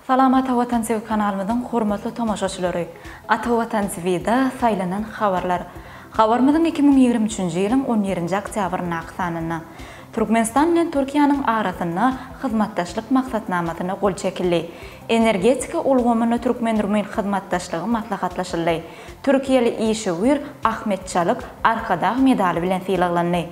Salam Ata Watan TV kanalymyzyň hormatly tomaşaçylary! Ata Watan TV-da saýlanan habarlar. Habarymyzyň 2023-nji ýylyň on birinji oktýabryndaky sanynda Türkmenistan bilen Türkiýäniň arasynda hyzmatdaşlyk maksatnamasyna gol çekildi. Energetika ulgamynda türkmen-rumyn hyzmatdaşlygy maslahatlaşyldy. Türkiýeli işewür Ahmet Çalyk Arkadag medaly bilen sylaglandy.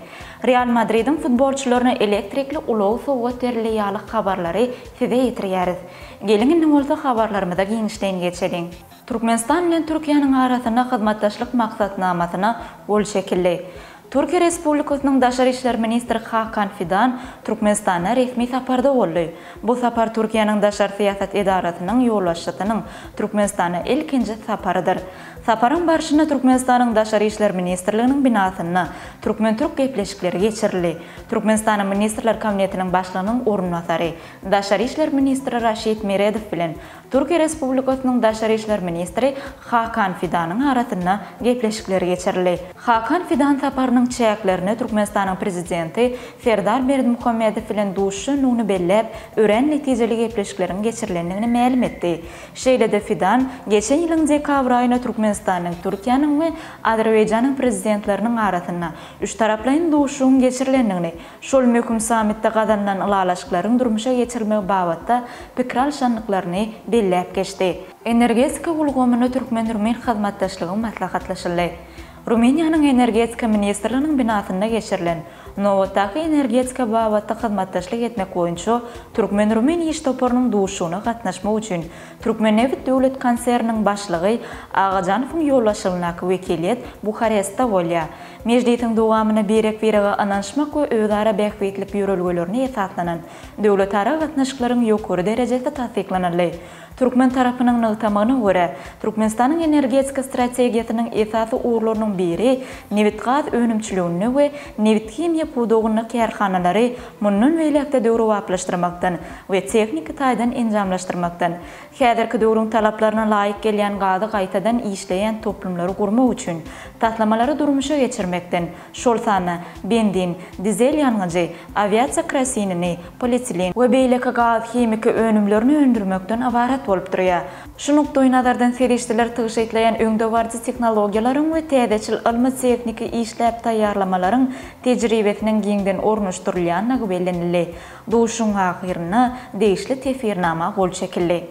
Real Madridiň futbolçylaryna elektrikli ulag sowgat berildi ýaly habarlary size ýetirýäris. Geliň indi bolsa habarlarymyza giňişleýin geçeliň. Türkmenistan bilen Türkiýäniň arasynda hyzmatdaşlyk maksatnamasyna gol çekildi. Türkiýe Respublikasynyň Daşary işler ministri Hakan Fidan Türkmenistanda resmi saparda boldy. Bu sapar Türkiýäniň daşary syýasat edarasynyň ýolbaşçysynyň Türkmenistana ilkinji saparydyr. Saparyň barşynda Türkmenistanyň Daşary işler ministrliginiň binasynda türkmen-türk gepleşikleri geçirildi. Türkmenistanyň Ministrler Kabinetiniň Başlygynyň orunbasary, daşary işler ministri Raşid Meredow bilen Türkiýe Respublikasynyň daşary işler ministri Hakan Fidanyň arasynda gepleşikler geçirildi. Hakan Fidan saparynyň çäklerinde Türkmenistanyň Prezidenti Serdar Berdimuhamedow bilen duşuşandygyny belläp, örän netijeli gepleşikleriň geçirilendigini mälim etdi. Şeýle-de Fidan geçen ýylyň dekabr aýynda Türkmenistanyň, Türkiýäniň we Azerbaýjanyň Prezidentleriniň arasynda üçtaraplaýyn duşuşygyň geçirilendigini, Şol möhüm sammitde gazanylan ylalaşyklaryň durmuşa geçirilmegi babatda pikir alşandyklaryny belläp geçdi. Energetika ulgamynda türkmen-rumyn hyzmatdaşlygy maslahatlaşyldy. Rumyniýanyň Energetika ministrliginiň binasynda geçirilen nobatdaky energetika babatda hyzmatdaşlyk etmek boýunça türkmen-rumyn iş toparynyň duşuşygyna gatnaşmak üçin Türkmennebit döwlet konserniniň başlygy Agajanowyň ýolbaşçylygyndaky wekiliýet Buharestde bolýar. Mejlisiň dowamynda birek-birege ynanyşmak we özara bähbitlik ýörelgelerine esaslanan döwletara gatnaşyklaryň ýokary derejesi tassyklanyldy. Türkmen tarapynyň nygtamagyna görä, Türkmenistanyň energetika strategiýasynyň esasy ugurlarynyň biri nebitgaz önümçiliginde we nebithimiýa pudagynda kärhanalary mundan beýläk-de döwrebaplaşdyrmakdan we tehniki taýdan enjamlaşdyrmakdan, Häzirki döwrüň talaplaryna laýyk gelýän gazy gaýtadan işleýän toplumlary gurmak üçin taslamalary durmuşa geçirmekden, şol sanda benzin, dizel ýangyjy, awiasiýa krasinini, polietilen we beýleki gaz-himiki önümlerini öndürmekden ybarat bolup durýar. Şu nukdaýnazardan serişdeleri tygşytlaýan öňdebaryjy tehnologiýalaryň we täzeçil ylmy-tehniki işläp taýýarlamalaryň tejribesiniň giňden ornaşdyrylýandygy bellenildi. Duşuşygyň ahyrynda degişli teswirnama gol çekildi.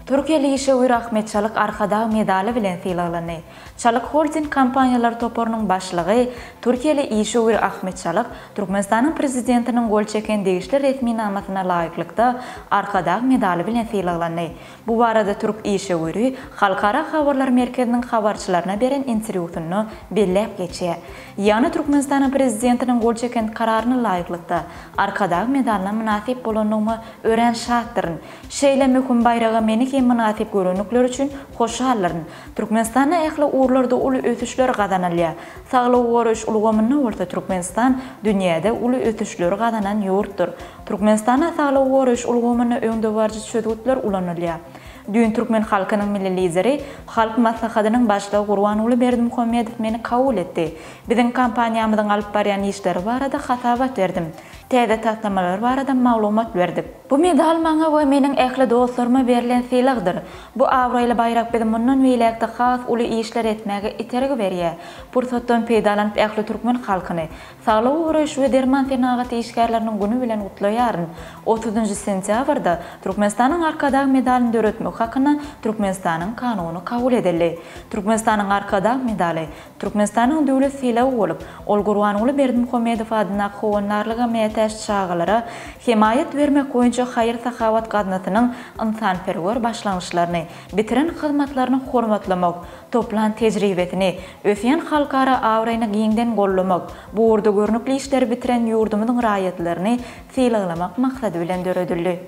Türkiýeli işewür Ahmet Çalyk Arkadag medaly bilen sylaglandy. Çalyk Holding kompaniýalar toparynyň başlygy, türkiýeli işewür Ahmet Çalyk Türkmenistanyň Prezidentiniň gol çeken degişli resminamasyna laýyklykda Arkadag medaly bilen sylaglandy. Bu barada türk işewüri Halkara habarlar merkeziniň habarçylaryna beren interwýusynda belläp geçýär. Ýagny Türkmenistanyň Prezidentiniň gol çeken Kararyna laýyklykda, Arkadag medalyna mynasyp bolandygyma örän şatdyryn. Şeýle möhüm baýraga meni hem mynasyp görendikleri üçin hoşaldyryn. Türkmenistanda ähli ugurlarda uly ösüşler gazanylýar. Saglygy goraýyş ulgamynda bolsa Türkmenistan dünýäde uly ösüşleri gazanan ýurtdur. Türkmenistanda saglygy goraýyş ulgamynda öňdebaryjy çözgütler ulanylýar. Düýn türkmen halkynyň Milli Lideri, Halk Maslahatynyň Başlygy Gurbanguly Berdimuhamedow meni kabul etdi. Biziň kompaniýamyzyň alyp barýan işleri barada hasabat berdim. Täze taslamalar barada maglumat berdik. Bu medal maňa we meniň ähli dostlaryma berlen sylagdyr. Bu abraýly baýrak bizi mundan beýläk-de has uly işler etmäge itergi berýär. Pursatdan peýdalanyp ähli türkmen halkyny, Saglygy goraýyş we derman senagaty işgärleriniň güni bilen gutlaýaryn. Otuzynjy sentýabrda Türkmenistanyň Arkadag medalyny döretmek hakynda Türkmenistanyň Kanuny kabul edildi. Türkmenistanyň Arkadag medaly, Türkmenistanyň döwlet sylagy bolup, ol Gurbanguly Berdimuhamedow adyndaky Howandarlyga mätäç çagalara hemaýat bermek boýunça haýyr-sahawat gaznasynyň ynsanperwer başlangyçlaryny, bitiren hyzmatlaryny hormatlamak, toplan tejribesini, ösýän halkara abraýyny giňden goldamak, bu ugurda görnükli işleri bitiren ýurdumyzyň raýatlaryny sylaglamak maksady bilen döredildi.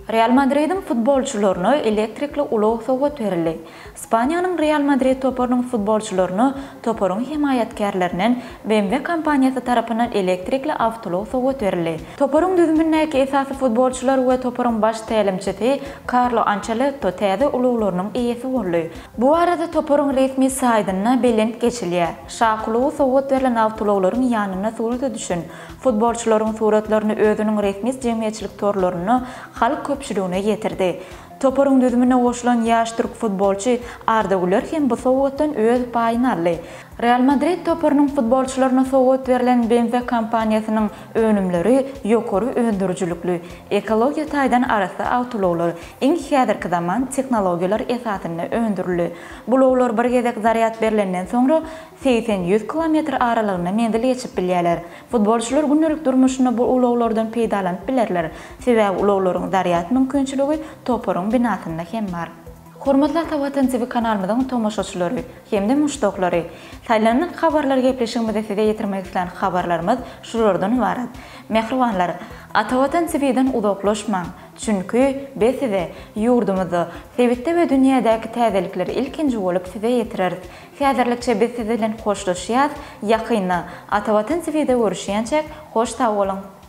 Real Madridiň futbolçylaryna elektrikli ulag sowgat berildi. Ispaniýanyň Real Madrid toparynyň futbolçylaryna toparyň hemaýatkärlerinden BMW kompaniýasy tarapyndan elektrikli awtoulag sowgat berildi. Toparyň düzümindäki esasy futbolçylar we toparyň baş tälimçisi Karlo Ançelotto täze ulaglarynyň eýesi boldy. Bu barada toparyň resmi saýtynda bellenip geçilýär. Şa kluby sowgat berlen awtoulaglaryň ýanynda surata düşen futbolçylaryň suratlaryny özüniň resmi jemgyýetçilik torlarynda halk köpçüligine ýetirdi. Toparyň düzümine goşulan ýaş türk futbolçy Arda Güler hem bu sowgatdan öz paýyny aldy. Real Madrid toparynyň futbolçylaryna sowgat berlen BMW kompaniýasynyň önümleri ýokary öndürijilikli, ekologiýa taýdan arassa awtoulaglar, iň häzirki zaman tehnologiýalar esasynda öndürildi. Bu ulaglar bir gezek zarýad berlenden soňra 80-100 kilometr aralygynda menzil geçip bilýärler. Futbolçylar gündelik durmuşynda bu ulaglardan peýdalanyp bilerler, sebäbi ulaglaryň zarýad mümkinçiligi toparyň binasynda hem bar. Hormatly Ata Watan TV kanalymyzyň tomaşaçylary hem-de muşdaklary! Saýlanylan habarlar gepleşigimizde size ýetirmek islän habarlarymyz şulardan ybarat. Mähribanlar, Ata Watan TV-den uzaklaşmaň! Çünki, biz size ýurdumyzda, sebitde we dünýädäki täzelikleri ilkinji bolup size ýetireris. Häzirlikçe biz siz bilen hoşlaşýas, ýakynda Ata Watan TV-de görüşýänçäk, hoş sag boluň!